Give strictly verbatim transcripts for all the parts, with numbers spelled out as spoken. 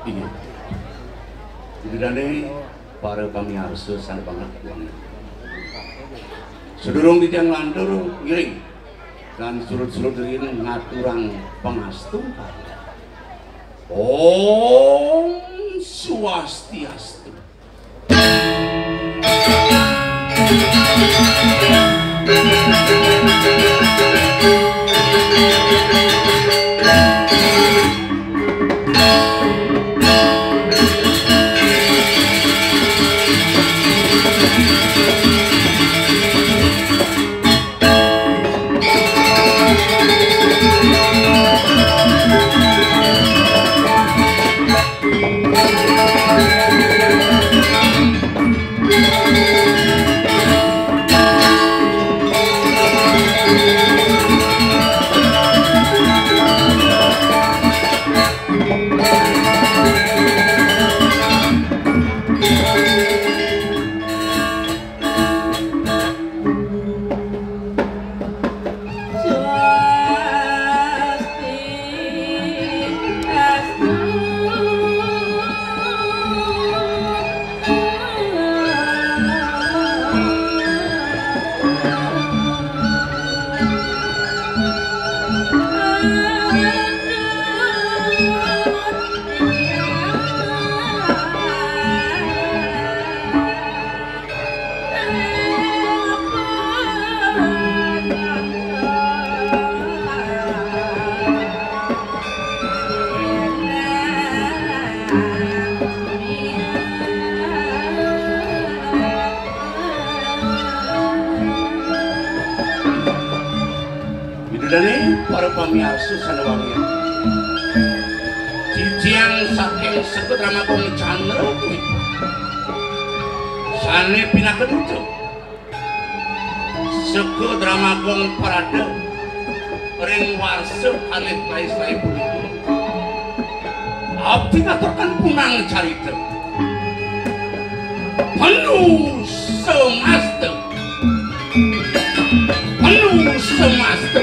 Ida dané para pamiarsa sané banget. Sadurung titiang nglantur ngiring lan surud-surud riin ngaturang pangastu. Om Swastiastu. Ida dané para pamiarsa sané wangian. Titiang saking Seka Drama Gong Candra kuwi. Sané pinaka duta. Seka Drama Gong Parada ring warsa kalih saé punika. Abdi ngaturaken punang carita. Penu semasta. Penu semasta.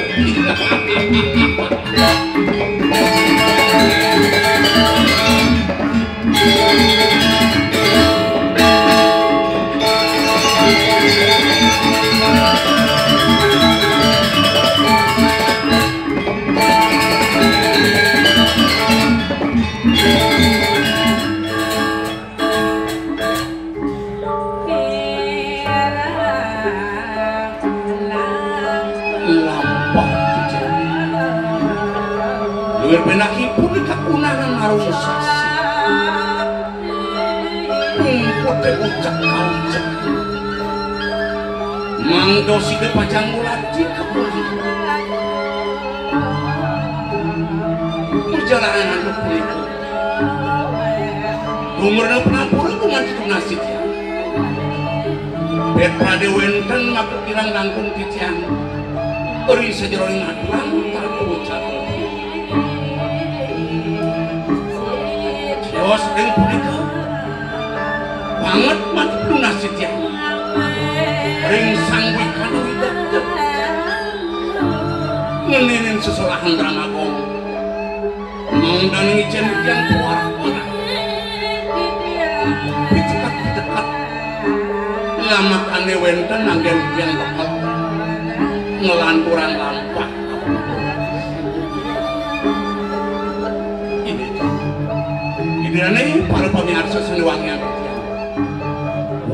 Lampah. Luwih penakipun kakunangan marung sasi. Mungkute ucek-ucek. Mangda sida pacang ngulati kebuli. Perjalanan anu punika. Gumurna panampura gumanti tunas titiang. Pét pradé wénten maka kirang langkung titiang. Ri sajeroning aturang tata ucapan. Tios ring punika. Banget mati tunas titiang. Ring Sang Wikana Widakta. Ngeninin sesolahan Drama Gong. Mangdané ngicén titiang pawarak-warak. Pitekat-pitekat. Lamakané wénten anggén titiang bakal nglanturang lampah. Ini. Idane para pamiarsa sane wangian titiang.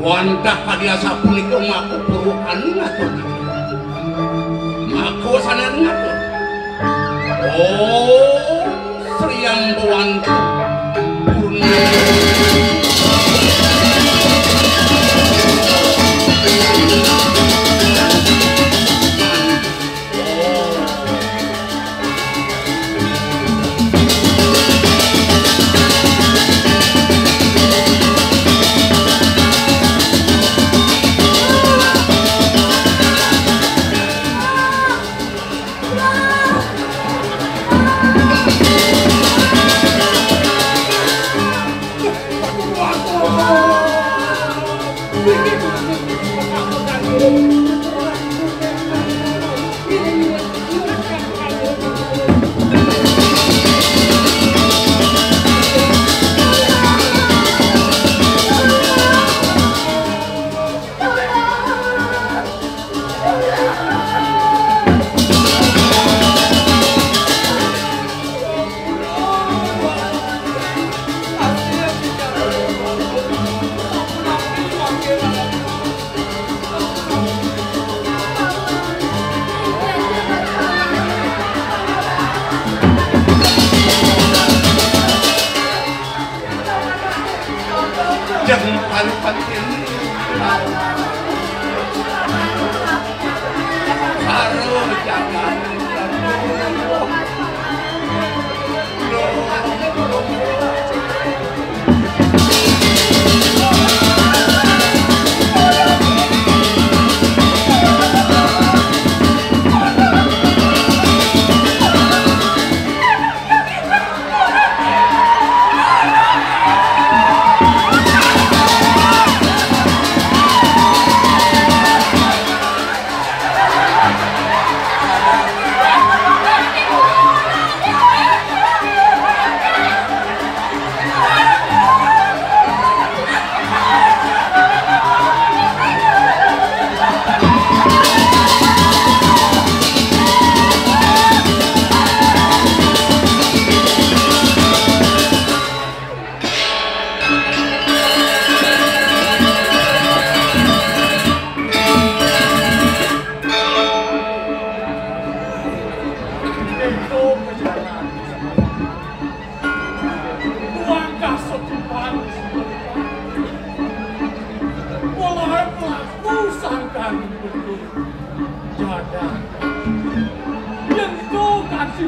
Wantah kadi asapunika maka purwakane ngatur titiang. Maka wasane ngatur. Om Sri Ambawantu Purna.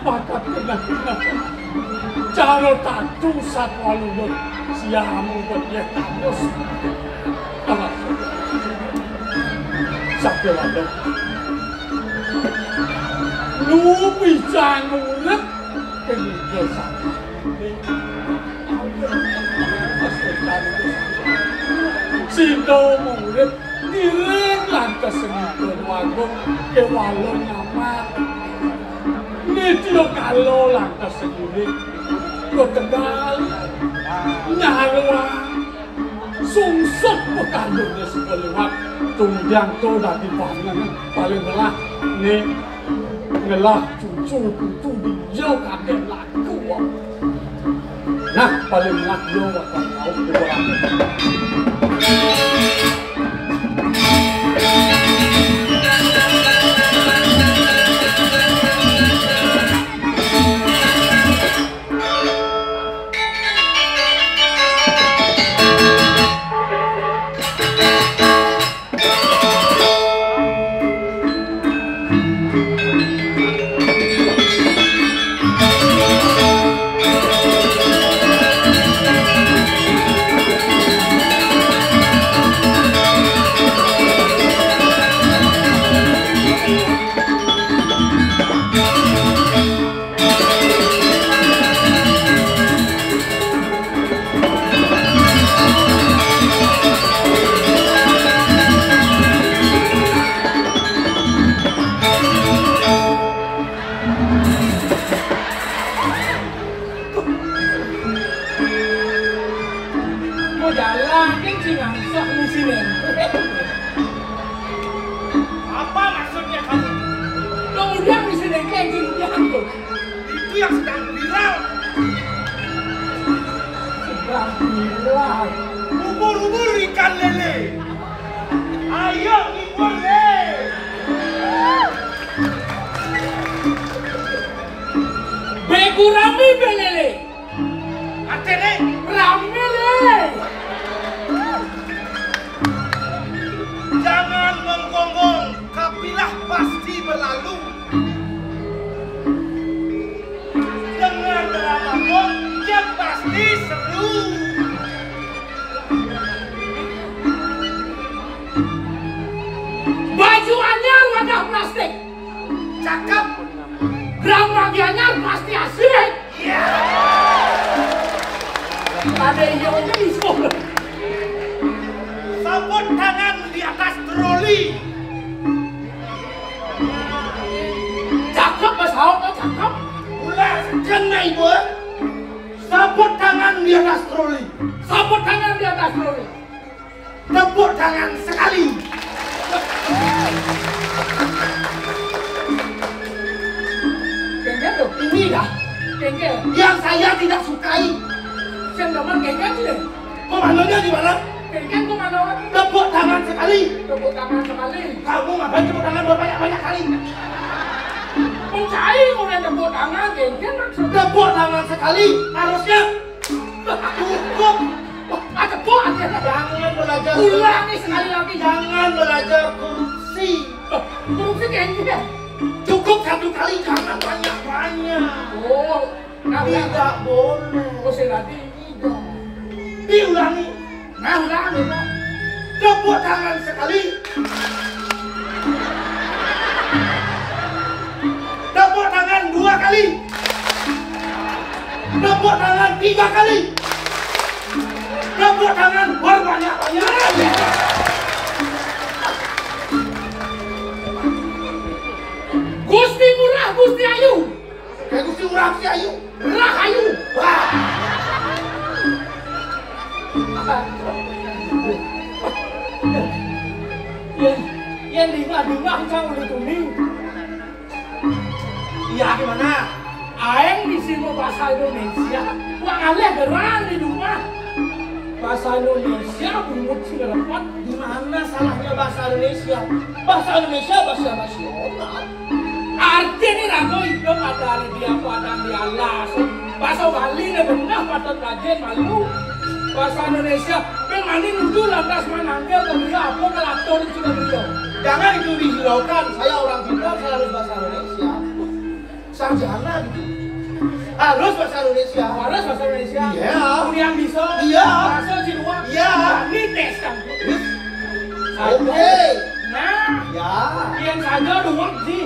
Pakat kenah-kenah. Cara tatu satwa lulur. Siamu betiah tanus. Sabda waduh. Lu bisa ngurip. Kenika sakti. Sida murid ngiring lantas sengita wagung kewala nyamar. Nitya kala lantas seiring. Ketegal nyaruang sungsut pekadune sida liwat. Tumbiang to dadi bangen paling belah ne ngelah cucu putu dia kadek laku. Nah, paling melah dia bakal tahu di orang. Mau jalan, ini sih ngangsah di sini. Apa maksudnya kamu? Kemudian di sini kayak gini, tuh. Itu yang sedang viral. Sedang viral. Ubur-ubur ikan lele. Ayo ngibul le. Beku rame belele. Atene rame le. Jangan menggonggong, kafilah pasti berlalu. Dengan drama pun yang pasti seru. Baju anyar wadah plastik. Cakep. Drama anyar pasti asik. Iya. Ada yang bisa. Sabut tangan di atas troli. Cakep, Mas Ahok, cakep. Ulah, kena ibu. Sabut tangan di atas troli. Sabut tangan di atas troli. Tepuk tangan sekali. Kengken tuh. Ini dah. Kengken. Yang saya tidak sukai. Yang demen kengken sih. Komandonya di mana? Kengken komando. Tepuk tangan sekali. Tepuk tangan sekali. Kamu ngapain tepuk tangan berbanyak-banyak kali? Mencai udah tepuk tangan, kengken maksudnya. Tepuk tangan sekali, harusnya cukup. Wah, ah, tepuk aja. Jangan belajar. Ulangi sekali lagi. Jangan belajar korupsi. Loh, korupsi kengken. Cukup satu kali, jangan banyak-banyak. Oh, nah, tidak boleh. Oh, saya tadi. Diulangi. Nah, ulangi, Pak. Tepuk tangan sekali. Tepuk tangan dua kali. Tepuk tangan tiga kali. Tepuk tangan berbanyak-banyak. Gusti Murah, Gusti Ayu. Kayak Gusti Urang si Ayu. Rahayu. Wah. Yang, yang dingah-dingah cang udah kuning. Iya, gimana? Aeng di sini bahasa Indonesia, wah, aleh gerang di rumah. Bahasa Indonesia bungut sing repot. Di mana salahnya bahasa Indonesia? Bahasa Indonesia bahasa nasional. Artinya rago hidup ada di apa, ada di alas. Bahasa Bali ne benar patut rajin malu. Bahasa Indonesia, ben mani nuduh lantas manangkil ke dia, apa ngelatur juga dia. Jangan itu dihiraukan, saya orang pintar, saya harus bahasa Indonesia. Sarjana gitu. Harus bahasa Indonesia. Harus bahasa Indonesia. Iya. Kuliah bisa. Iya. Bahasa Cina. Iya. Ini tes kan. Oke. Nah. Ya. Yang saja dua sih.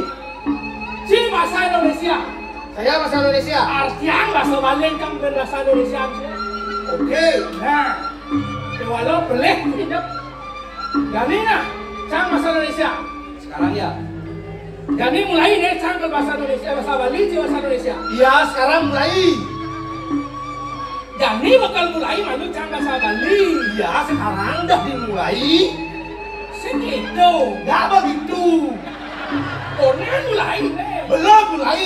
Si bahasa Indonesia. Saya bahasa Indonesia. Artian bahasa Bali kan bukan bahasa Indonesia. Oke. Nah. Walau boleh tidak. Jadi nah, cang bahasa Indonesia. Sekarang ya. Jadi mulai nih cang ke bahasa Indonesia, bahasa Bali, cang bahasa Indonesia. Iya, sekarang mulai. Jadi bakal mulai malu cang bahasa Bali. Iya, sekarang udah dimulai. Segitu. Nggak begitu. Konen mulai nih. Belum mulai.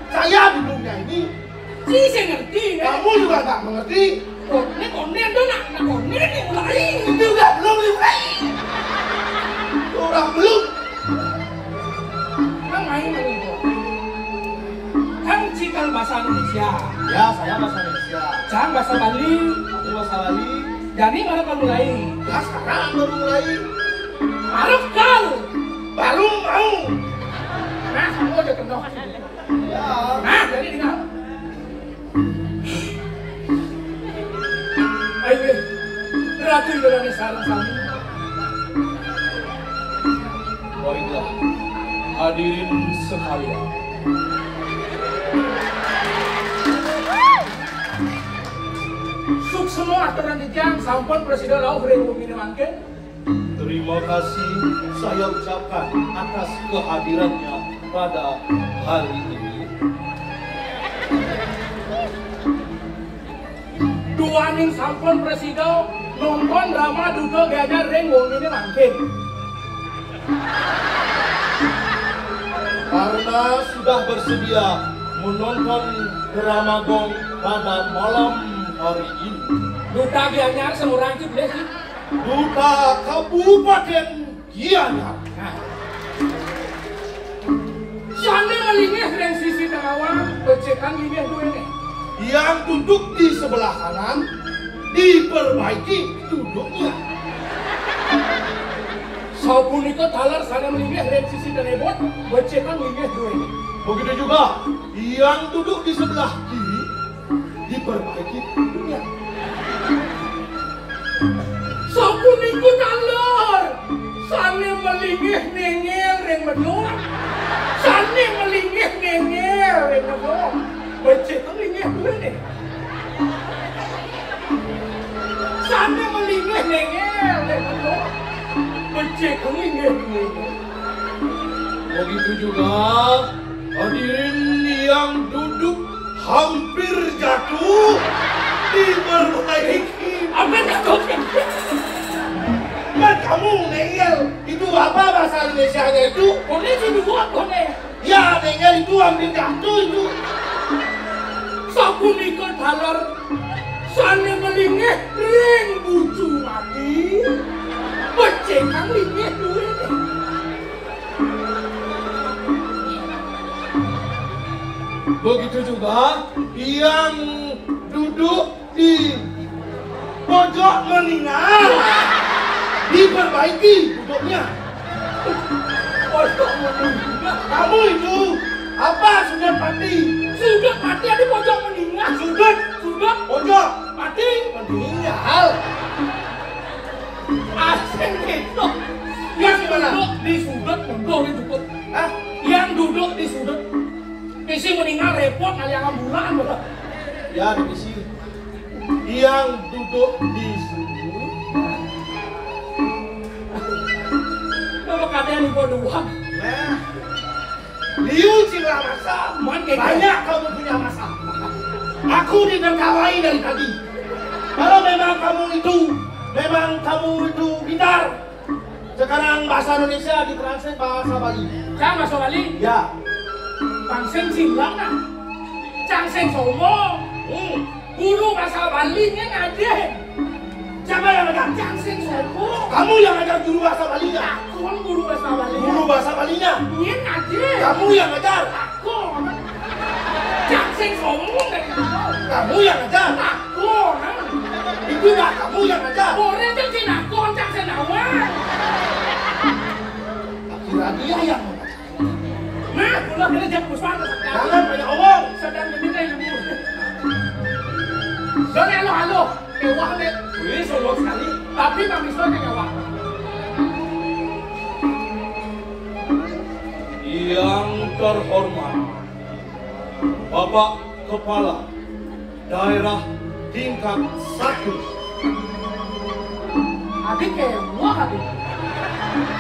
Saya di dunia ini. Si saya ngerti nih. Kamu juga nggak mengerti. Konen, konen tuh nak, nak konen nih mulai. Itu udah belum dimulai. Orang belum. Kan main main kok. Kan cikal bahasa Indonesia. Ya, saya bahasa Indonesia. Cang bahasa Bali. Aku bahasa Bali. Jadi mana kan mulai? Ya, sekarang baru mulai. Baru kal. Baru mau. Nah, kamu aja kenal. Ya. Nah, jadi tinggal. Ayo, Ratu Yolanda sareng sami. Baiklah, hadirin sekalian. Suksma aturan titiang sampun prasida rauh ring wengi mangkin. Terima kasih saya ucapkan atas kehadirannya pada hari ini. Duaning sampun prasida nonton drama Duda Gianyar ring wenginé mangkin. Karena sudah bersedia menonton drama Gong pada malam hari ini. Duda Gianyar seorang itu boleh sih. Duta Kabupaten Gianyar. Nah. Sané malinggih ring sisi tengawan, becikang linggih duéné. Yang duduk di sebelah kanan, diperbaiki duduknya. Sapunika taler sané malinggih ring sisi tengebut, becikang linggih duéné. Begitu juga yang duduk di sebelah kiri, diperbaiki dunia. Sapunika taler sané malinggih néngél ring medal. Sané malinggih néngél ring medal. Becik linggih duéné. Sané malinggih néngél ring medal. Becik linggih duéné. Begitu juga hadirin yang duduk hampir jatuh diperbaiki. Hampir jatuh. Kan kamu néngél, itu apa bahasa Indonesianya itu? Koné sing dua koné. Ya, néngél itu hampir jatuh itu. Sapunika taler sané malinggih ring bucu mati. Becikang linggih duéné. Begitu juga yang duduk di pojok meninggal, diperbaiki duduknya. Pojok meninggal. Kamu itu apa, sudut mati? Sudut mati ada pojok meninggal. Sudut. Sudut. Pojok. Mati. Meninggal. Asing gitu. Yang duduk di sudut, monggo, ini cukup. Hah? Yang duduk di sudut. Isi meninggal repot, kali yang ambulan. Ya, di sini. Yang duduk di sudut. Nama katanya lupa dua. Nah. Liu Cing Lamasa, banyak kamu punya masalah. Aku ditertawai dari tadi. Kalau memang kamu itu, memang kamu itu pintar, sekarang bahasa Indonesia ditranslate bahasa Bali. Cang bahasa Bali? Ya. Cang sing sombong. Hmm. Guru bahasa Balinya ngajar. Siapa yang ngajar? Cang sing sombong. Kamu yang ngajar guru bahasa Balinya. Aku kan guru bahasa Bali. Guru bahasa Balinya. Nyén ngajar. Kamu yang ngajar. Aku. Cang sing sombong dari kamu. Kamu yang ngajar. Aku. Itu dah kamu yang ngajar. Orang kan sing aku, cang sing awal. Akhirnya dia yang ngajar. Nah, Akhirnya jak Puspa. Jangan banyak omong. Sedang meminta ilmu. Jangan halo-halo. Mewah, Nek. Wih, sombong sekali. Tapi Bang Miswa yang mewah. Yang terhormat Bapak Kepala Daerah tingkat satu. Adik kayak gua, adik.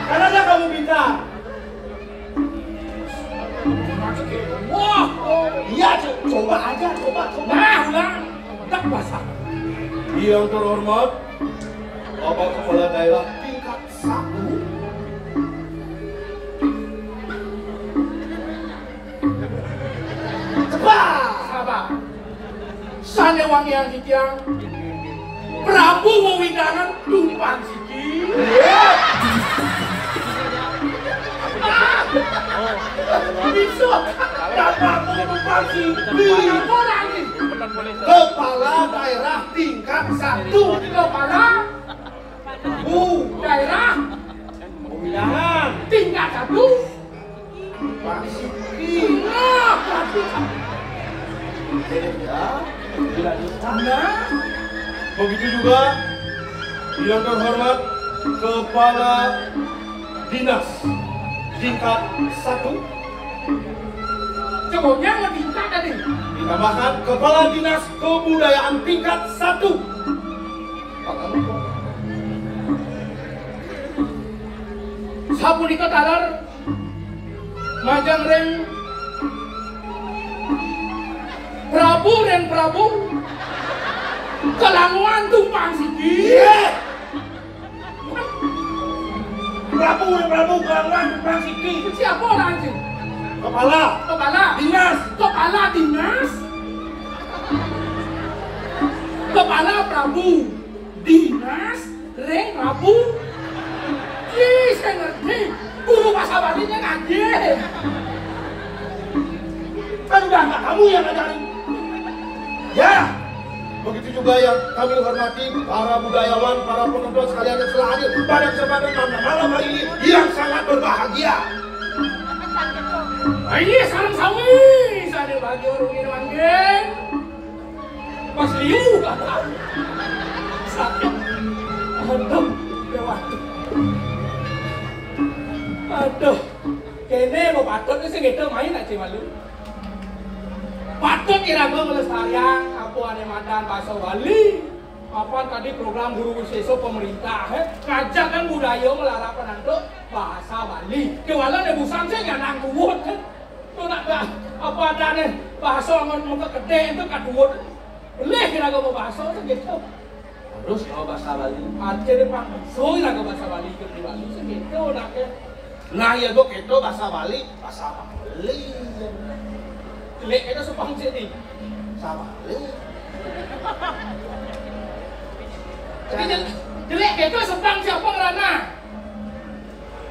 Karena kamu pintar. Wah, iya, co-, coba aja, coba, coba. Nah, ulang. Tak basah. Yang terhormat Bapak Kepala Daerah tingkat satu. Cepat. Sabar. Sané wangian titiang Prabu wewidangan tumpang siki. Bisa. Prabu tumpang siki. Ora iki. Kepala daerah tingkat satu. Kepala Bu daerah wewidangan tingkat satu. Pak Siki. Nah, begitu juga yang terhormat Kepala Dinas tingkat satu. Ceboknya nggak tingkat tadi. Ditambahkan Kepala Dinas Kebudayaan tingkat satu. Sapunika taler majeng ring Prabu ring Prabu kelanguan tumpang siki. Iya. Prabu ring Prabu kelanguan tumpang siki. Siapa orang anjing? Kepala. Kepala. Dinas. Kepala dinas. Kepala Prabu. Dinas ring Prabu. Ih, saya ngerti. Guru bahasa Balinya ngaji. Kan udah nggak kamu yang ngajarin. Ya, begitu juga yang kami hormati para budayawan, para penonton sekalian yang telah hadir pada kesempatan malam, malam hari ini yang sangat berbahagia. Ini sareng sami, saya bahagia rungin manggen. Pas liu. Sakit. Aduh, lewat. Aduh. Kene mau patut sih gitu main aja malu. Patut iraga ngelestariang apa ane madan bahasa Bali. Apa tadi program Guru Wiseso pemerintah, eh? Ngajak kan budaya melarapan antuk bahasa Bali. Kewala ne busan sih nyanang kuwut, eh? Tuh nak ba-, apa adane bahasa ngon muka gede itu kaduwut. Boleh iraga mau bahasa sih gitu. Harus kalau bahasa Bali. Aja deh, Pak. So iraga bahasa Bali, hidup di Bali sih gitu, nak, ya. Nah, ya, gua gitu bahasa Bali, bahasa Bali. Jelek itu sepang sih nih. Bahasa Bali. Tapi jel-, jelek itu sepang siapa ngerana?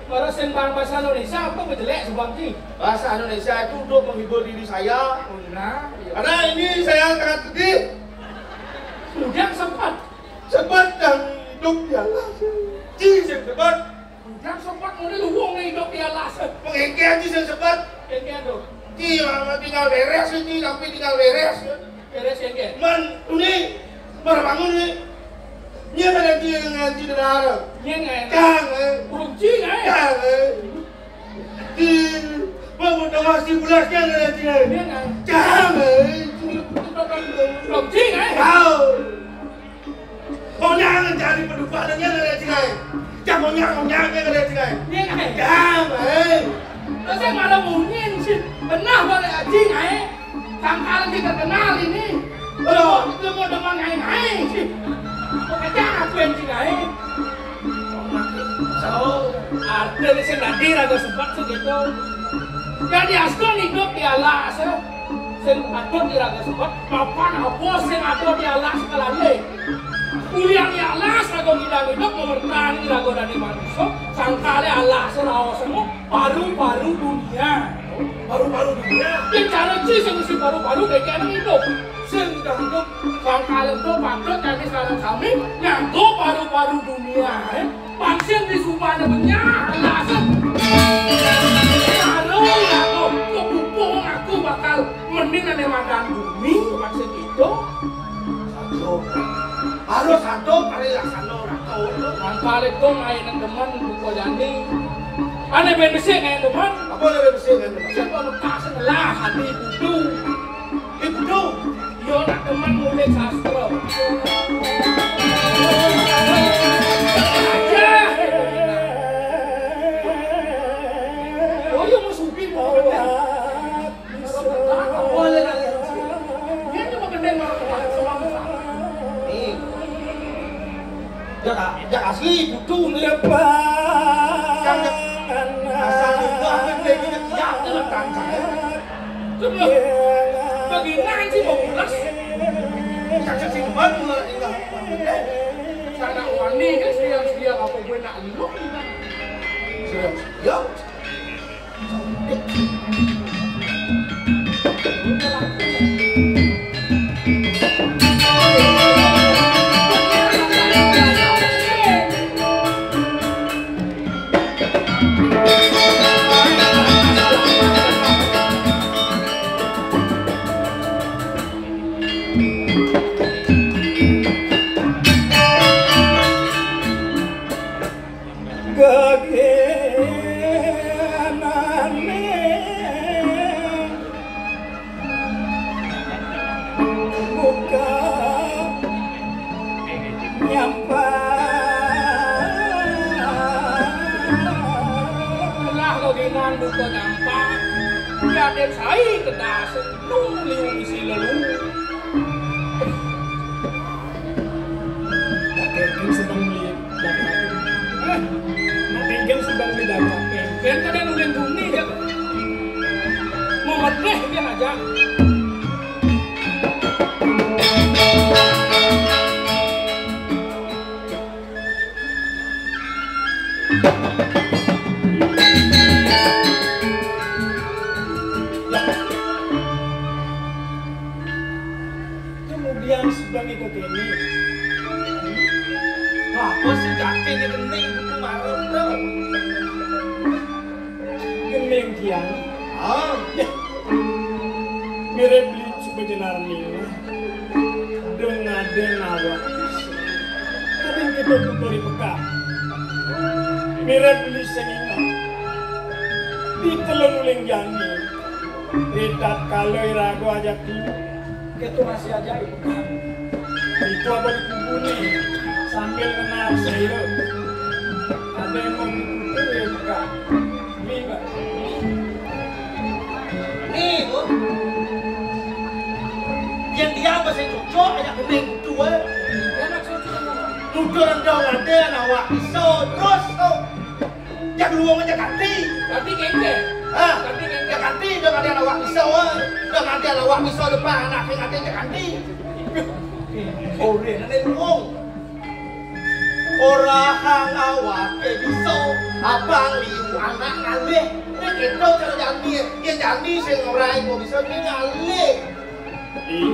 Kalau sing bahasa Indonesia apa jelek sepang sih? Bahasa Indonesia itu untuk menghibur diri saya. Oh, nah, iya. Karena ini saya sangat sedih. Udah sempat. Sempat yang hidup di alas. Ci sing sempat. Udah sempat mulai lu wong hidup di alas. Pengengke aja sing sempat. Pengengke tuh. Ci, tinggal beres itu, tapi tinggal beres. Beres ya, Gen? Man, ini, baru bangun nih. Ini ada ci ngaji darah. Ini nggak enak. Kang, eh. Urung ci, eh. Kang, eh. Di, mau udah masih bulasnya ada ci, eh. Ini nggak. Kang, eh. Urung ci, eh. Tahu. Konyang cari pedukuhannya ada ci, eh. Cak konyang, konyangnya ada ci, eh. Ini nggak. Kang, eh. Terus saya malah bunyi sih. Benar boleh aji, eh. Sangkal kita kenal ini. Loh, itu mau demen ngai-ngai sih. Aja aku yang cikai. So, ada di sini nanti raga sempat sih gitu. Jadi askon hidup di alas, eh. Sing patut di raga sempat, papan apa sing ada di alas kalane. Kuliah di alas, raga ngidang hidup, memertani raga dari manusia, sangkale alas, raos semua, paru-paru dunia. Paru-paru dunia. Yen cara ci sing ngisi paru-paru kayak anak hidup. Sing udah hidup, bangkal itu patut kami sekarang sami nganggo paru-paru dunia, eh. Pangsin di sumpahnya benyah, alasem. Paru ya, tuh, tuh, Madan bumi, maksud itu. Satu. Harus satu kali laksana raka. Mangkal itu main teman buka jani. Ane ben besik main teman. Apa ane ben besik main teman? Siapa lepas setelah hati budu. Di budu. Yo nak teman mulai sastra. Aja. Oh, yo mau supir mau. Nih. Jak, jak asli budu nih. Depan. Asal itu aku yang kayak gini, siap dengan tangan saya. Coba. Bagaimana sih mau pulas? Cacak simpan, mulai ingat. Sana wani kan siang-siang apa gue nak lu. Siang-siang. Gegenane buka nyampa. Lah, lo dinan buka nyampa. Raden sai kedas nu liu isi lelu. Nak kengkeng sedang beli dagang. Eh, nak kengkeng sedang beli dagang. Kengkeng kada nungguin bumi ya. Mau medeh kan aja. Kemudian sebagai kekini, apa sih kaki ini gending buku marem tuh? Gending tiang. Ah, ya. Mirip beli sebejenar nila. Dengan ada nawa. Kadang kita tuh beri peka. Mirip beli sing ingat. Di telung uling jani. Ritat kaloi rago aja tuh. Kita masih aja di peka. Itu apa di kubu nih? Sambil kenal saya. Ada yang mau ditutup ya peka. Nih, Mbak. Nih, Bu. Yang dia apa sih cocok aja gending budu, eh. Nuduh rendang ada, nawa iso terus tuh. Jak luwung aja ganti. Ganti kengke. Hah? Ganti kengke. Jak ganti, udah ada nawa iso, eh. Udah ada nawa iso depan anak yang ada jak ganti. Ore nene luwung. Ora hang awake bisa, abang liu anak ngalih. Nek kita cara jani, ya jani sing ora iku bisa ki ngalih.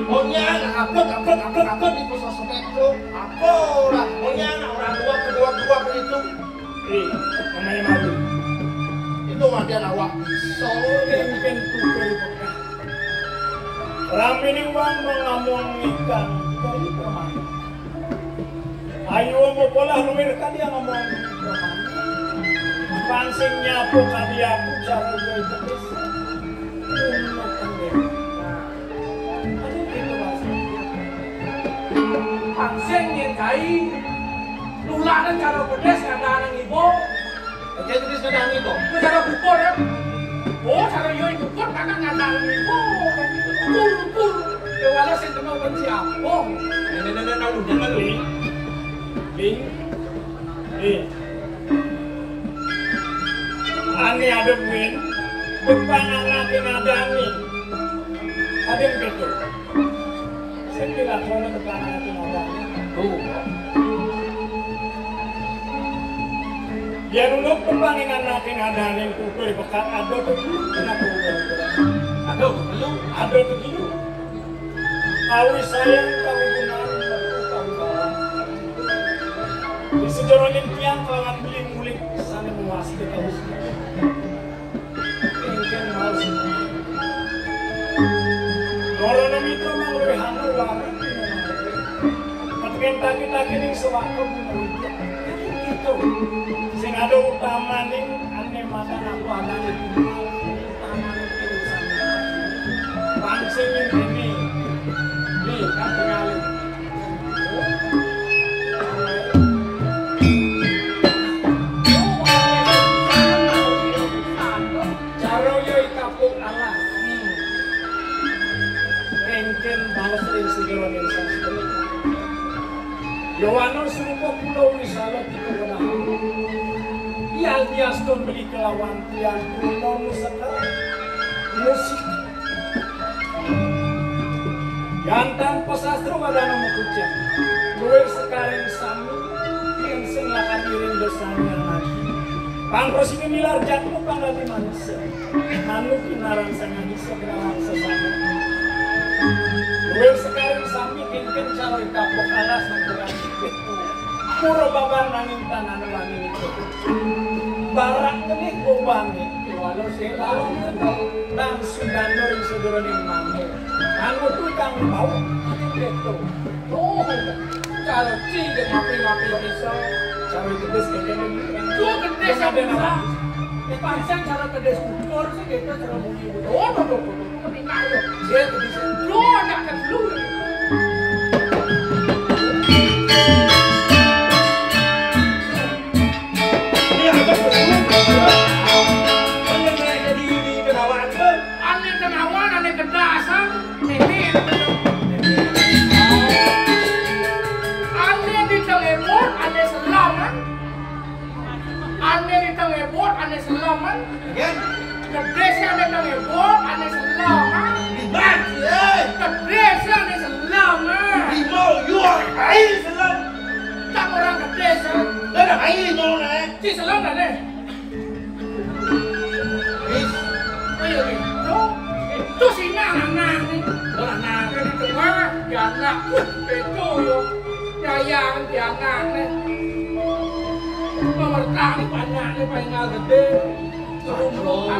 Onya anak abet, abet, abet, abet di pusat semek tu. Apa ora? Onya anak orang dua, kedua, dua itu. Ri, omahe malu. Itu mah dia awak bisa. Kengken tutur pekah. Ramene wong mau ngomong ikan dari permainan. Ayo mau pola luwir kali yang ngomong. Pansing nyapu kali aku cara gue itu. Aduh, gitu, Mas. Pansing yang kai, nularan cara pedes kata anak ibu. Oke, jadi sudah itu. Itu cara bubur, ya. Oh, cara yo bubur, karena nggak tahu ibu. Bubur, bubur. Ya, walau sing kenal benci apa? Nenek-nenek malu, jangan malu. Ling. Eh. Ane ada buin, depan anak yang ada nih. Ada yang betul. Saya kira kono depan anak yang ada nih. Tuh. Ya, nunuk depan yang anak yang ada nih, kukur bekat ada tuh. Kenapa? Ada tuh, ada tuh. Kawi sayang, kawi gunan, kawi bawang. Di sejeroning tiang kalangan beli mulik sane muas di kawi. Engken mau sih. Ing taki-taki ning sewaka guna widya. Gitu. Sing ada utamaning ane makan aku ada di rumah. Utamaning urusan. Pangsing ini. Nih, kan tinggalin. Cara ya ikapuk alas. Engken bales ring segara ning sastra. Yowana surupa kula wisala tika wenang. Yadiastun beli kelawan tiang kula museka musik. Yantang pasastra wadana makucap. Luwih sekaring sami, yen sing lakar ngiring dosane lagi. Pang prasida milar jatmu pang dadi manusa. Manut pinaran Sang Adi Sabdalang sesama. Luwih sekaring sami kengken cara kapok alas nang kurang. Pura babar nanging tanane wani niku. Barak tenih gobane. Walau sing lalu nang sudana ring sedurane mambu. Anu tukang bau. Gitu. Oh, cara cing dek mapi-mapi bisa. Cara gedis kekene. Tuh gedis yang bisa. Di pasar cara gedis ukur sih gitu cara mungkin. Oh, no, no, no, no. Dia gedis. Tuh anak kedua. Ini apa betul? Ini mereka di, di Kenawan tuh. Ane kenawan, ane kedasan, meme. Ane di tengah embon, ane selam, ah. Ane di tengah embon, ane selam, ah. Again. Gedis ane tengah embon, ane selam, ah. Ribet, eh. Gedis ane selam, ah. Ribet, you are air selam. Tak orang gedis, ah. Dah dah air mau, eh. Si selam dah, deh. Wis. Ayo, wis. Tuh, itu si nang, nang, nih. Ora nang, kan itu mah, ya anak. Wih, itu yo. Nyayang, ya anak, nih. Pemertang, anaknya paling gede. Turun, turun.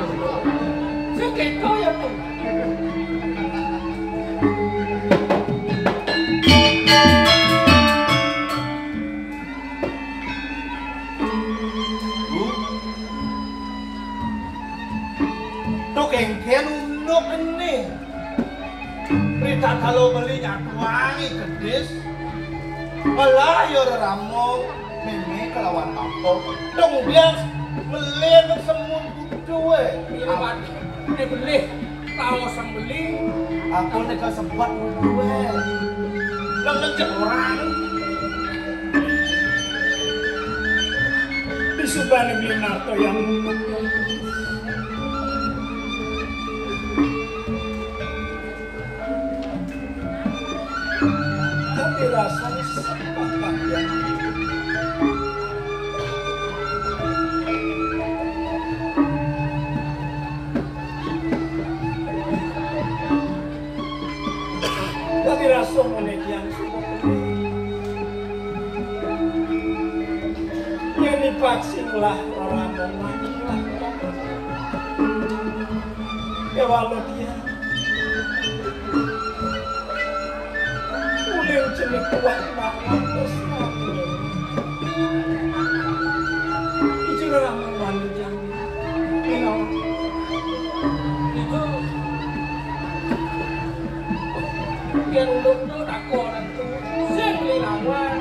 Segitu ya, tuh. Bu, to kengken unduk ene. Rita kalo beli nyatuangi kedis. Malah yo reramo meme kelawan bapa. Dong bias melih semun kudu, eh. Iya, Pak. Ini beli. Tahu sang beli. Aku nek kasebat kudu, eh. Nang ngecek orang. Disubane beli narto yang tapi rasanya sepakat ya. Tapi rasa menek yang sudah yang dipaksa lah orang mati lah. Ya walau dia Ulin cenik kuat banget terus. Ijur ramu manjang. Ino. Itu. Biar ulun tuh takut. Sing linawan.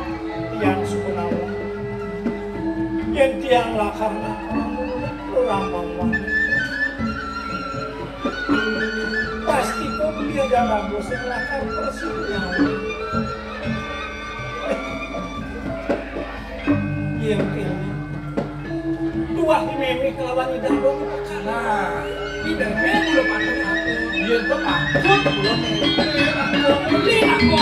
Yang suku nawa. Yang tiang lakar lakar. Lambang wanita. Pasti kok beli ada ragu sing lakar persis yang. Yang kene. Dua di meme kelawan ida dong. Nah, ida meme udah patut aku. Dia tuh patut belum meme. Beli aku.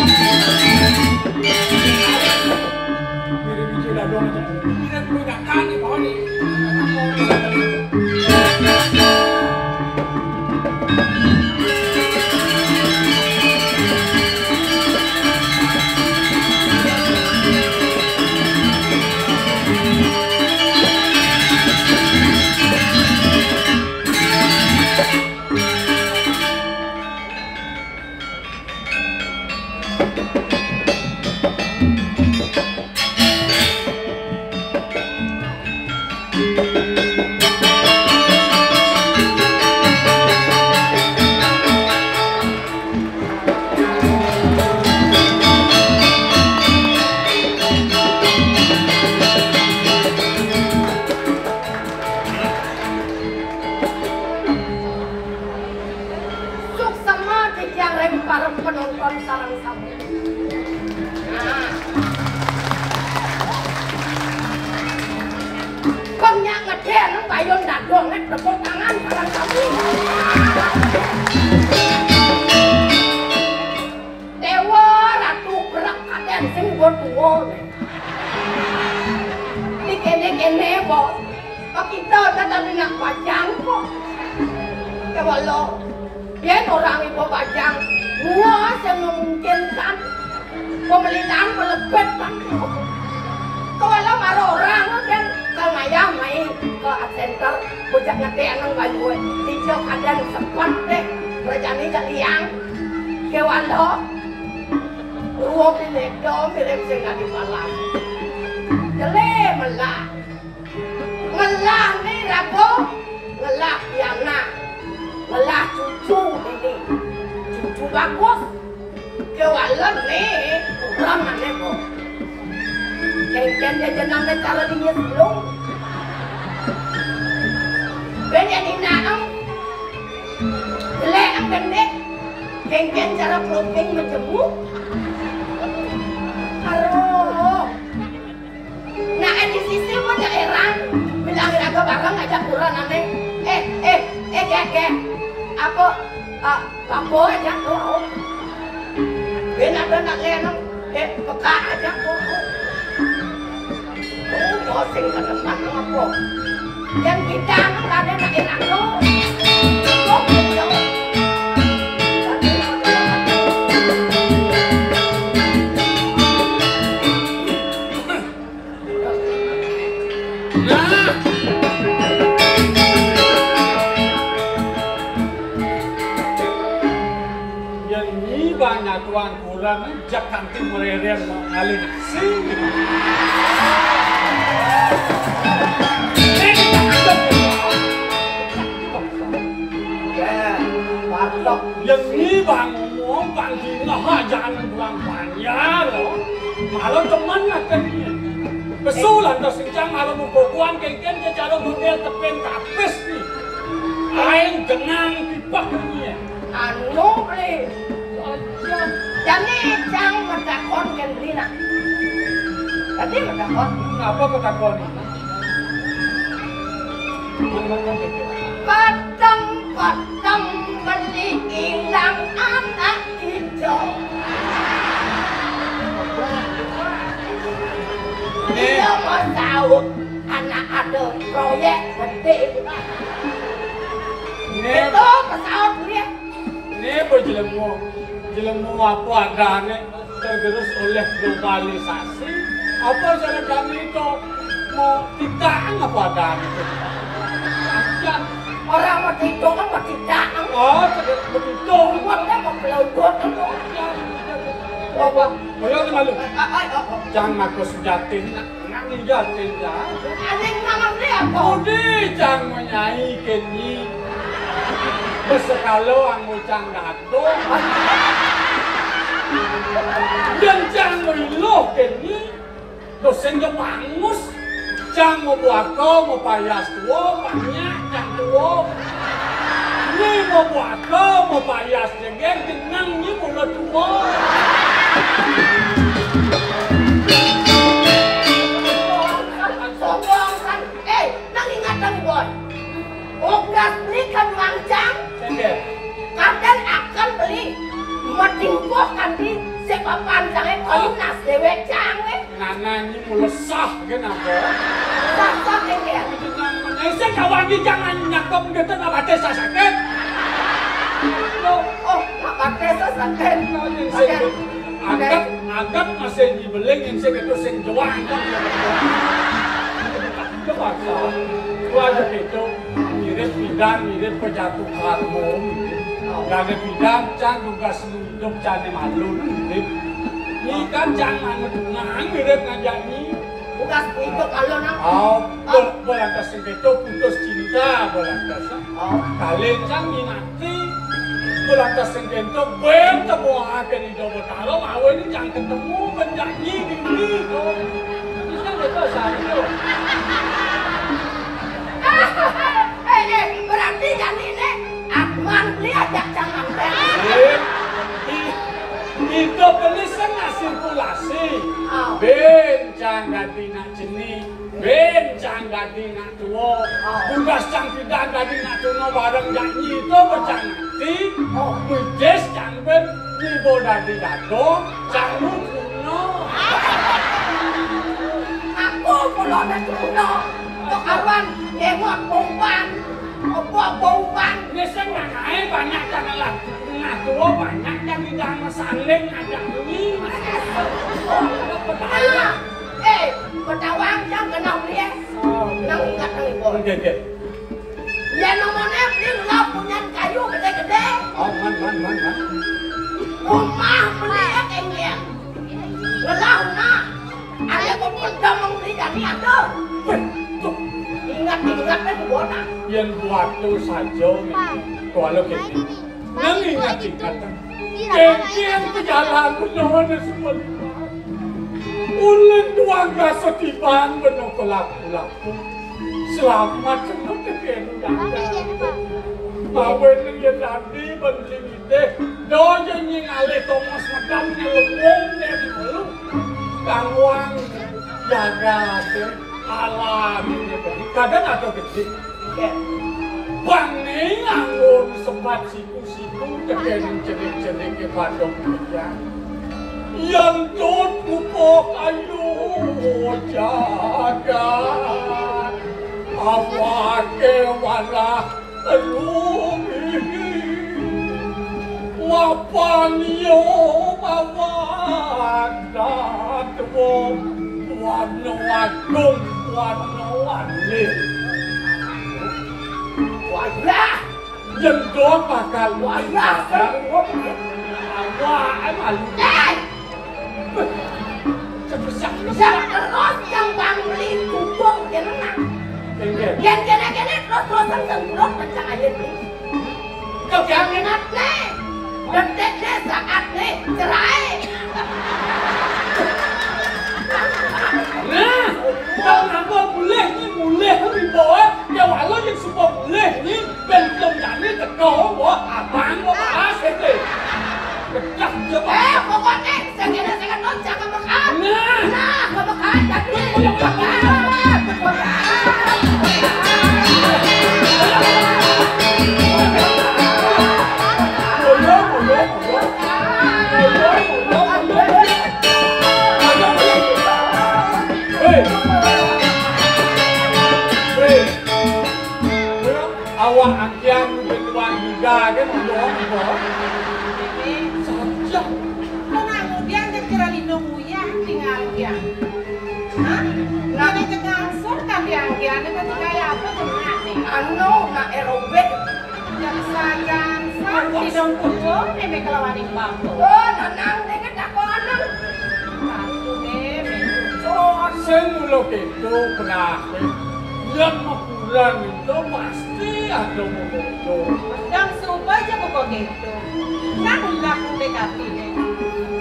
Mirip biji dadong aja. Ida perlu makan di bawah nih. Kon nyak ngedé nang payun dadong, tepuk tangan bareng kami. Déwa Ratu Brek kadén sing tuwa. Di kéné-kéné kok. Kok kita udah tapi nak bajang kok. Coba lo. Yén orang ibu bajang, gua sing memungkinkan pemerintahan melebet kan. Kalau marah orang kan, kalau ngayah main ke art center, bocah ngetik nang bayu, dijok ada sempat deh, kerjaan ini liang, kewalo, ruo pinedo mirip sing nggak dibalas. Jelé melah. Ngelah né raga, ngelah pianak, ngelah cucu dini. Cucu bagus. Kéwala né, kurang ané kok. Kénkén jajanan né cara dingin belum. Bén yang inaem. Jelek ang gendek. Kénkén cara peluping majemuk. Aduh. Nah, eh, di sisi pun ya erang. Bilang raga bareng aja kurang ame. Eh, eh, eh, gek, gek. Apa, ah, apa aja tuh? Benar-benar lenong. Eh, peka aja tuh. Oh, pusing ke tempat apa? Yang kita anu ada nak erang tuh. Oh, gitu. Nah. Yang ini banyak tuan kurang jak kanti mereren ngalih nasi. Ya, patok. Yang ini bang ngomong, bang dingah aja anu buang banyak loh. Malah teman lah kan ini. Besul lantas kencang malah mubukuan kénkén secara model tepén tapis nih. Aing genang tipak ini ya. Anu, Bli. Jani cang matakon kén Bli nak. Tadi matakon. Ngapa kau takon? Peteng-peteng Beli ilang anak kita. Iya, mau tahu anak ada proyek gedé. Ini itu pesawat dia. Ini apa jelemu? Jelemu apa adané? Tergerus oleh globalisasi. Apa cara kami itu mau tidak apa adané itu? Yang orang mau tidak, mau tidak. Oh, tidak begitu. Buatnya mau pelontot itu. Apa? Oh, ya, malu. Jangan aku sujatin. Nang jatin ya. Ada yang nama dia apa? Udah, jangan menyai kenyi. Besekalo anggo cang dado. Yang cang meriluh kenyi. Dosen jo bangus. Cang mau buaka, mau payas tua, banyak cang tua. Ini mau buaka, mau payas jegér, jenang ini mula tua. Sombong kan. Eh, nang ingatan, Boy. Ogas beli kan mangcang. Kadén akan beli. Madingkoh kan di sepapan cangé, kolunas déwék cangé. Nana ini mulesah kenapa? Sah-sah kénkén. Saya kawan di jangan nyakap gitu, napa tes sakit? Oh, napa tes sakit? Anggap, anggap masih dibeling yang saya gitu sing juang kan. Coba, wajah itu mirip pidan, mirip pejatuh karmo. Gak ada pidan, cang tugas hidup cang malu mirip. Ini kan cang manut nang mirip ngajak ni. Tugas hidup malu nang. Oh, ber-, berlantas sengketo putus cinta, berlantas. Oh. Kalian cang minati, berlantas sengketo, bén temuaken Ida Betara, mawe ini cang ketemu, menjanji diri, to. Terus kan itu satu. Eh, eh, berarti jani ini Atman beli ajak cang nganten. Eh, i-, Idup ini sing sirkulasi. Ah. Bén cang dadi nak cenik, bén cang dadi nak tua. Ah. Tugas cang pidan dadi nak tuna bareng jak nyi to becang ati. Oh. Bujis cang bén nyi bo dadi dado, cang lu tuna. Aku kula nak tuna. Kok awan ngengot bomban. Apa bomban? Ini sing nanae banyak cang lah. Nah, tua banyak yang tidak masaling ada ini. Nah, eh, Bedawang yang kena beli. Nang ingat nang ibu. Oke, oke. Ya namanya beli lah punya kayu gede-gede. Oh, man, man, man, man. Rumah beli ya kengkeng. Ngelah rumah. Ada kok pedang beli kami ada. Ingat-ingat kan bona. Yang buat tu saja. Kalau gitu. Nang ingat-ingat. Kengkeng pejalan benar semua. Ulun tuang rasa tibang benar kelaku-laku. Selamat semua kekenu. Bawen yang tadi beli deh. Do nying alih Thomas medam nyelebung deh dulu. Kangwang jaga deh. Alah, ini kadang ada gede. Bang ni anggun sebat si Kusiku tekén cenik-cenik ke padang dia. Yang tut mupok ayu jagat. Awake walah lumi. Mapan yo mawan datwo. Warna agung, warna wali. Wayah! Jendot bakal wayah. Wah, eh, malu. Eh! Cepet-cepet. Yang terus yang bang beli kubur jenengan. Enggak. Yang kene-kene terus-terusan sengkurut pencang aja nih. Kok yang ingat nih? Detik nih, saat nih, cerai. Nah, kalau nambah boleh nih, boleh nih bawa. Ya walau yang semua boleh nih. Bentong jani teko, wah, abang, wah, bahas, ente. Pecah, dia, Pak. Eh, pokoknya, saya kira saya kan jangan makan. Nah. Nah, kalau makan, tapi makan. Makan. Hei. Hei. Awak agian duit tuan juga kan, bohong, bohong. Saja. Kok nggak kemudian dia kira lindung uyah tinggal dia? Hah? Nggak ada jengasur kan dia agian, itu kayak apa tuh, Mak, nih? Anu, nak aerobik. Jam sagan, sa, sidong kulo, nenek kelawaning bambu. Oh, tenang, nenek tak kono. Satu, nenek. Oh, sing mula keto, penahe. Yang makulan itu pasti ada mojo. Dan suba aja kok gitu. Nang ulah kude katine.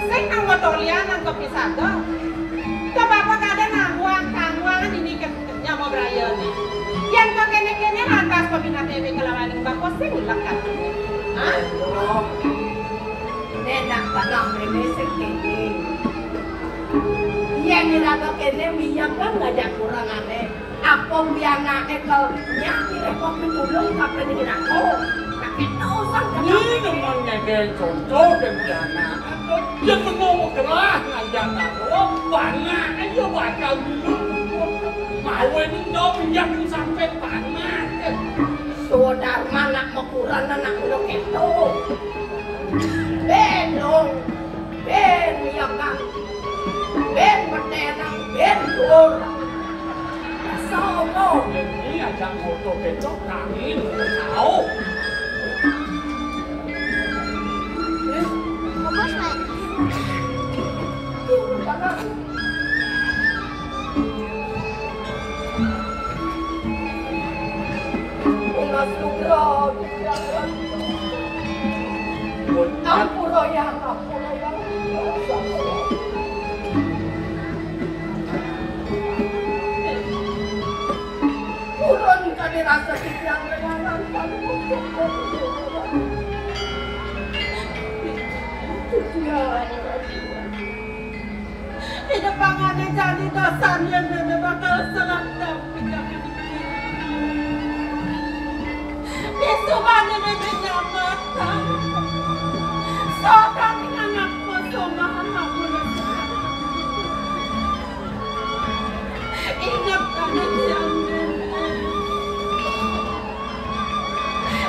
Sing nang matolian nang kepisaga. Kebapa kada nangwang, tangwangan ini ke nyama braya ni. Yang kekene-kene lantas peminatne kelawan bako sing ulah katine. Hah? Nenak tanah mene sing kene. Yang iraga kene miyam kan ngajak kurang aneh. Apa pianake kal nyang direpot pitulung kape ning aku. Kakek dosa. Ini teman ngedeng contoh dan pianak. Ya bengong gerah ngajak aku. Panak aja bakal dulu. Mau ini dong yang sampai panak. Saudara anak mekuran anak lo keto. Benong. Ben miyam kan. Ben metenang, ben dur. Sopo? Ini ajak moto kecok kami mau tahu. Mas Nugroho. Ampura ya, ampura ya. Purun kadi rasa titiang renganan. Titiang. Tepangane jani dosan yen meme bakal selak damping. Disubané meme nyamatan. Sokan anak musuh maha mula. Inget tadi siang meme.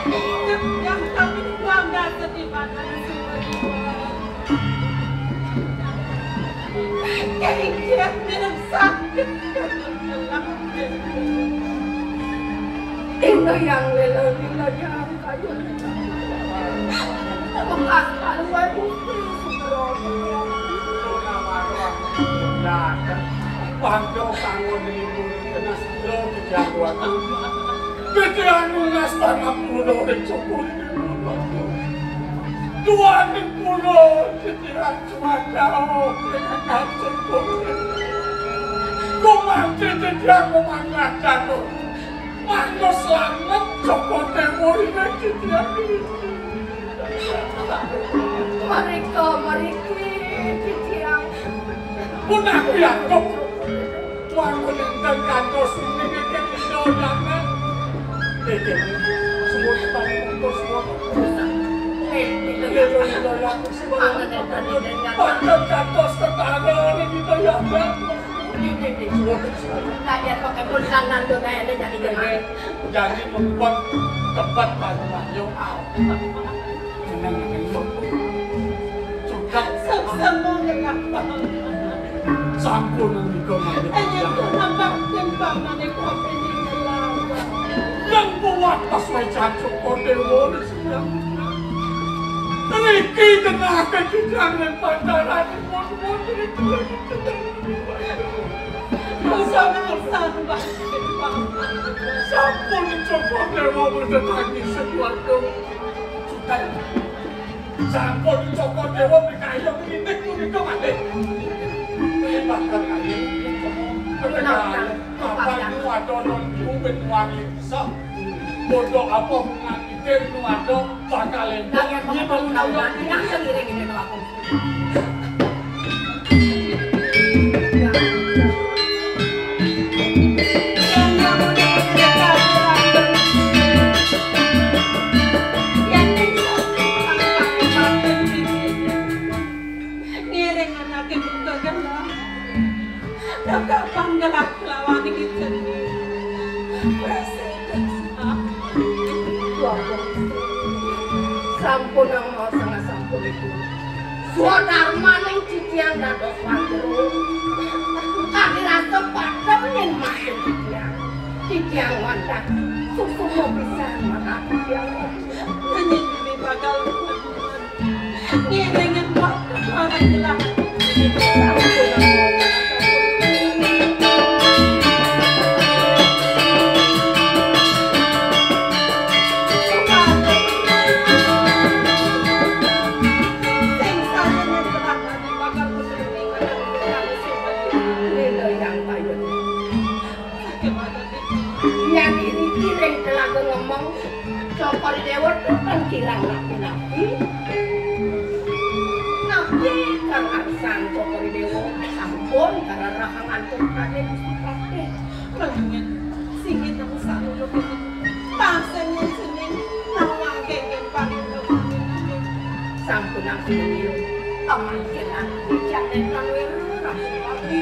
Inget yang kami bangga sedih pada semua. Kengkiat minum sakit. Ino yang lelo-lelo yang kayu. Bekas paruwai putri Sugro. Pando sangon ibu kena Sugro dijagoan. Pikiran lunas tanah pulau dicukuri. Tuan di pulau pikiran cuma jauh. Kumanti titiang pemangkatan. Manus langet Joko Dewa ini titiang ini. Mereka meriki titiang. Punapi aku. Wangun ingkang kantos ini niki kita jangan. Niki semua kita untuk semua. Eh, itu ya. Panjang kantos tetangga ini kita ya. Kalian pakai pun kanan tuh kayaknya jadi gimana? Jadi membuat tempat banyu-banyu. Sudah. Sama kenapa? Sampun menika mangke. Ayo, kenapa timbangane kopi ini nyelang? Yang kuat pas wae jancuk kote wong sedang. Niki kenake dijang ning pantaran. Sampun, sampun, Pak. Sampun, Joko Dewa, mboten lagi sekuat. Sudah. Sampun, Joko Dewa, mikayem nitik punika malih. Ini bakal kali. Kapan itu ada nang ibu ben wangi bisa. Bodoh apa hubungan mikir nu ada bakal entuk. Lah, yen mau tahu, nanti ngiring ini tuh aku. Ngiring anake buta gelah. Dok kapan gelah kelawan iki jeneng. Presiden. Sampun nang mau sangat sampun itu. Swadarmaning titiang dados wandru. Kami rasa padha yen masuk titiang. Titiang wantah suksma pisan marang titiang. Nanging demi bakal ngiringan waktu para gelah. Nyadi niki ring Telaga Ngemeng, Cokor Dewa tutan kirang rapi-rapi. Napi kang arsan Cokor Dewa sampun kararahang antuk Raden Gusti Patih. Melangit, singit nang saluluk ini. Pasengin-sengin, nawang genggen paling. Sampun nang sinunggil. Pamangkilan, janen nang weru, rapi-rapi.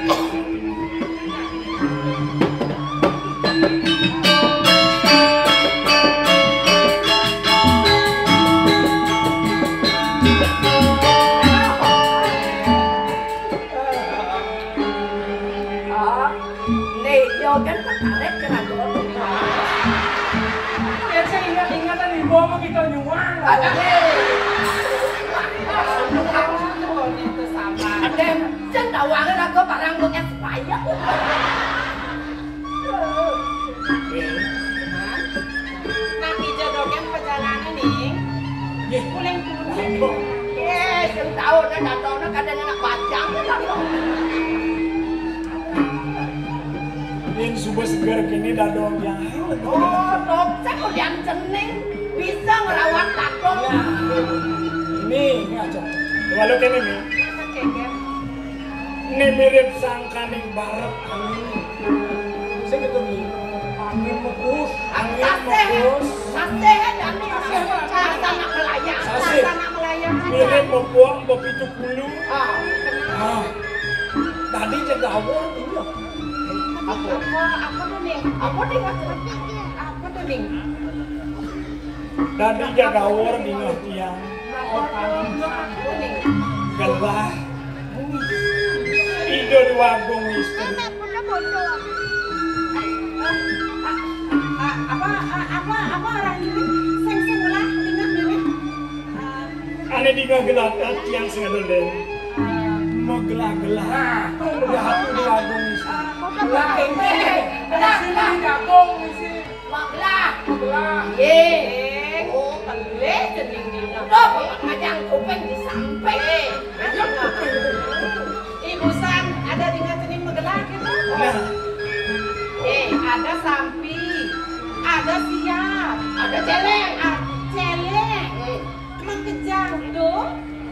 Nih, yo kan tertarik kena dulu. Ya, saya ingat-ingatan ibu apa kita nyuang. Aduh. Aduh, itu sama. Aden, sing tawangan aku barang bekas payah. Nang ija dogén pejalané ning. Nggih. Kuling-kuling. Nggih, sing taun datangna kadang anak bajang. Yen suba seger kene dadong yang Oh, tok, saya kulian cening bisa ngerawat kakung. Ini, ini aja. Walau kene nih. Oke, oke. Né mirip sangkaning baret angin. Sing gitu, Mi. Angin mepus. Angin mepus. Sasih, sasih, sasih. Sasana melayang. Sasih. Sasana melayang. Mirip mepus bepitu puluh. Ah. Ah. Tadi jegawor, iya. Apa? Apa, apa tuh, Ning? Apa, Ning? Apa tuh, Ning? Dadi jagawor bingah tiang. Gelah. Ida Déwa Agung Istri. Apa, apa, apa orang ini? Sing, sing, gelah, bingah, bingah. Ané dingeh gelah tiang sing ada dén. Magelah-gelah. Nah, tuh udah aku Déwa Agung Istri. Gelah, gelah, gelah, Agung Istri. Magelah. Magelah. Yé. Oh, pelih cening dina. Loh, ngajang kuping di samping. Ibu San, ada dingeh cening magelah gitu? Nah. Eh, ada sampi, ada siap, ada céléng. Ah, céléng. Makejang tuh,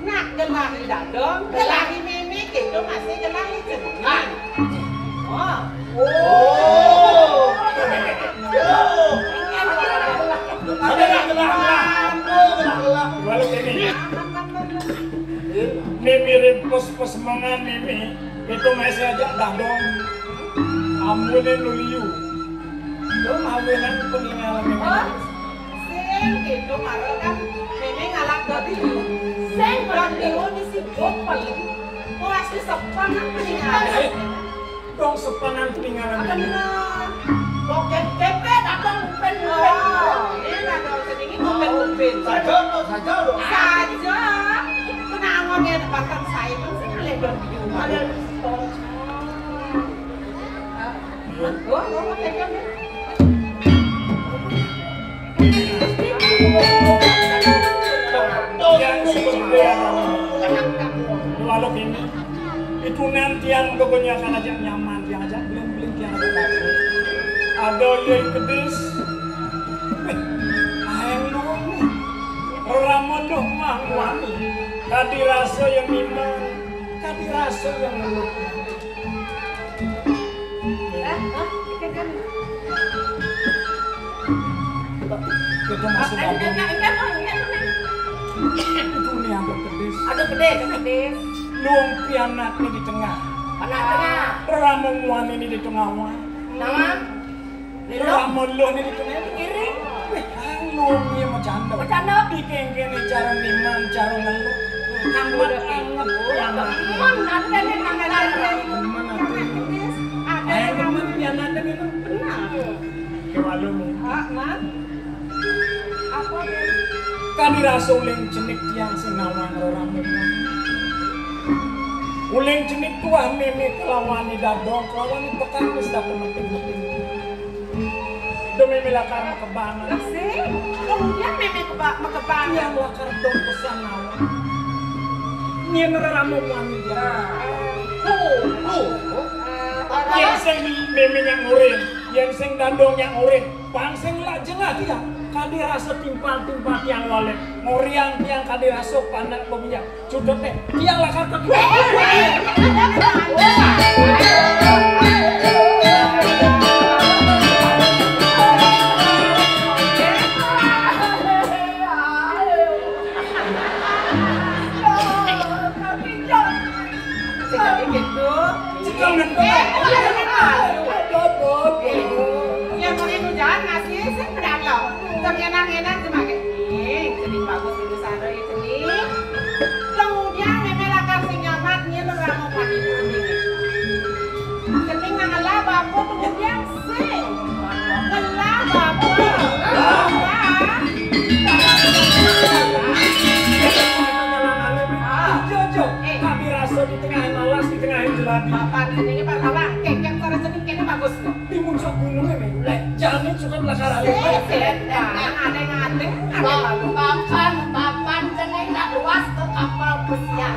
nak gelah i dadong, gelah i mémé, kéto masih gelah i cening. Oh. Oh. Ada yang gelah, gelah. Oh, gelah, gelah. Walau ini. Mimi ring pos-pos mengan mimi, itu masih aja dadong. Amuné nu liu. Lu mawinan peninggalan mimi. Oh, sing itu mara kan mimi ngalap dadi liu. Sing dadi liu misi gopel. Kok asli sepan kan peninggalan. Dong sepenan ketinggalan. Bener. Oke, P P datang bupen bupen. Oh, ini ada sedikit bupen bupen. Saja, no, saja, no. Saja. Kenapa dia dapatkan saya itu sih ngalih dong di rumah. Ada. Oh, oh, oh, pegang deh. Yang sebenarnya, walau ini, itu nanti yang pokoknya akan ajak nyaman, yang ajak bling-bling, yang ajak bagus. Ada yang kedis, aeng luwung, rerama luh mah wani, kadi rasa yang nimbang, kadi rasa yang ngeluh. Lah, hah? Ikan kan? Itu masih bagus. Enggak, enggak, enggak, enggak, enggak. Itu nih ada pedis. Ada pedis, ada pedis. Luwung pianakné di tengah. Anak tengah. Rerama muani di tengah wan. Nama? Lho. Ora muluh niki kene. Kiri. Wih, anu ya macanda. Macanda. Iki kene cara niman, cara ngeluh. Amat anget ya. Mon ada nih nang ada. Temen aku. Ada yang temen yang ada nih benar. Kewalune. Ah, Man. Apa nih? Kadi rasa uling cenik tiang sing nawang rerame. Uling cenik tuah mimi kelawan dadong kelawan pekan wis tak penting-penting. Demi melakar makebang. Lah sing, kemudian mimi keba-, makebang. Yang lakar dong pesan nawa. Nyén rerama muani dia. Tuh, tuh. Yén sing mimi nyang urin, yén sing dadong nyang urin, pang sing lak jengah dia. Kadi rasa timpal-timpal tiang walek, ngoriang tiang kadi rasa panak bebinyak. Cudut deh. Tiang lakar ke. Sing tadi gitu. Cekal ngentot. Eh, kok ada malu? Aduh, aduh, aduh. Ya, mau itu jangan ngasih, saya kenapa? Jangan enak-enak cuma kayak, "Ih, jadi bagus dulu sana." Kening. Kemudian mémé lakar sing nyamat nyén rerama muani. Kening nang ngelah bapa kemudian sing ngelah bapa. Ngelah. Jo, jo. Eh. Kami rasa di tengah malas, di tengah jelati. Bapak kening, Pak Abang, kengkeng cara kening kéné bagus. Di puncak gunungnya, Mi. Lek, jamin suka melakar alih. Sing, sing. Nah, ada yang ada, ada yang lalu. Papan, papan, cening nak luas ke kapal pesiar.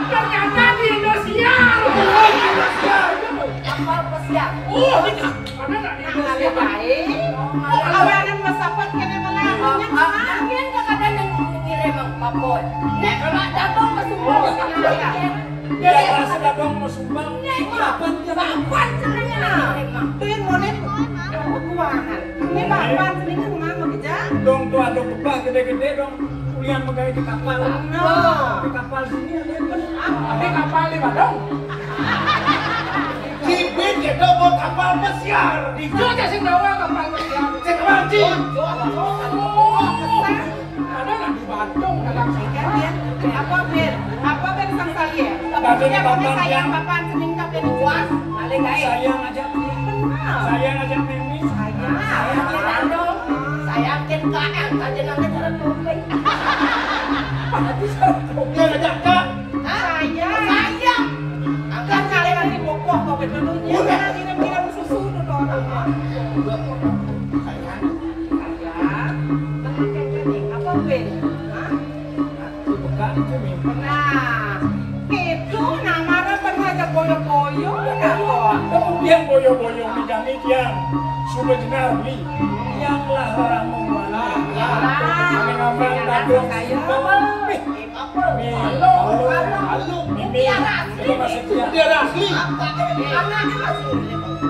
Ternyata di Indosiar. Kapal pesiar. Oh, ini mana nak di Nah, Indosiar? Ada baik. Oh, kawanan masapat kena malah. Ah, ah, mungkin kakak ada yang ngirim Pak Boy. Nek, Pak Jabang masuk. Oh, Ya, ya, sudah dong, mau sumbang. Ini bapan, bapan ceningan. Tuh yang monet, kuangan. Ini bapan ceningan, mama kerja. Dong tuh ada kebah gede-gede dong. Kuliah megai di kapal. Di kapal sini ada yang benar. Di kapal di Badung. Cibit itu mau kapal pesiar. Di Jogja sing bawa kapal pesiar. Cek mancing. Ada nang di Badung dagang sampah. Apa, Ben? Apa, Ben, sang saya? Bapak saya, bapak saya, bapak cening tak Ben puas. Balik, guys. Saya ngajak, saya ngajak Mimi. Saya, saya ngajak Dong. Saya bikin K L aja nanti cara tumpeng. Dia ngajak, Kak. Hah? Saya. Saya. Angkat saya lagi bokoh kau ke dulunya. Udah. Ngirim-ngirim susu tuh orang. Saya. Saya. Tenang, Ben. Apa, Ben? Hah? Bukan itu, Mi. Nah, itu namanya pernah aja boyo-boyo, ya, kok. Kemudian boyo-boyo, Mi, jani dia sudah jenar, Mi. Yang lah orang mau mana? Kami ngambang tadi. Saya. Mi. Halo, halo, halo. Mi, Mi. Dia asli. Dia asli. Anaknya masih.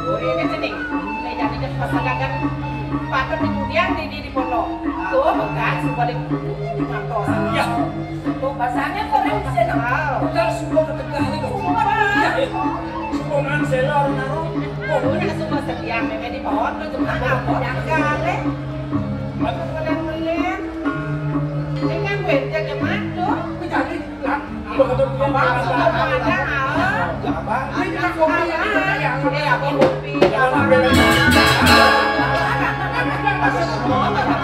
Oh, ini sini. Ini jadi dia pas dagang. Patut kemudian di, di, di pondok. Tuh, bekas, balik. Mantos. Ya. Tuh, bahasanya kok yang bisa kenal. Udah, semua ketegangan. Sumpah. Ya, eh. Semua nang selor, naro. Oh, udah semua sedia, Meme di pohon, tuh, cuma nggak mau nyangka, eh. Mana? Kalian melihat. Ini kan gue cek yang mana, tuh? Jadi, lah, begitu dia apa? Apa? Ada, ah. Apa? Ini kan kopi, ini kan yang, eh, apa, kopi, apa? Jangan sampai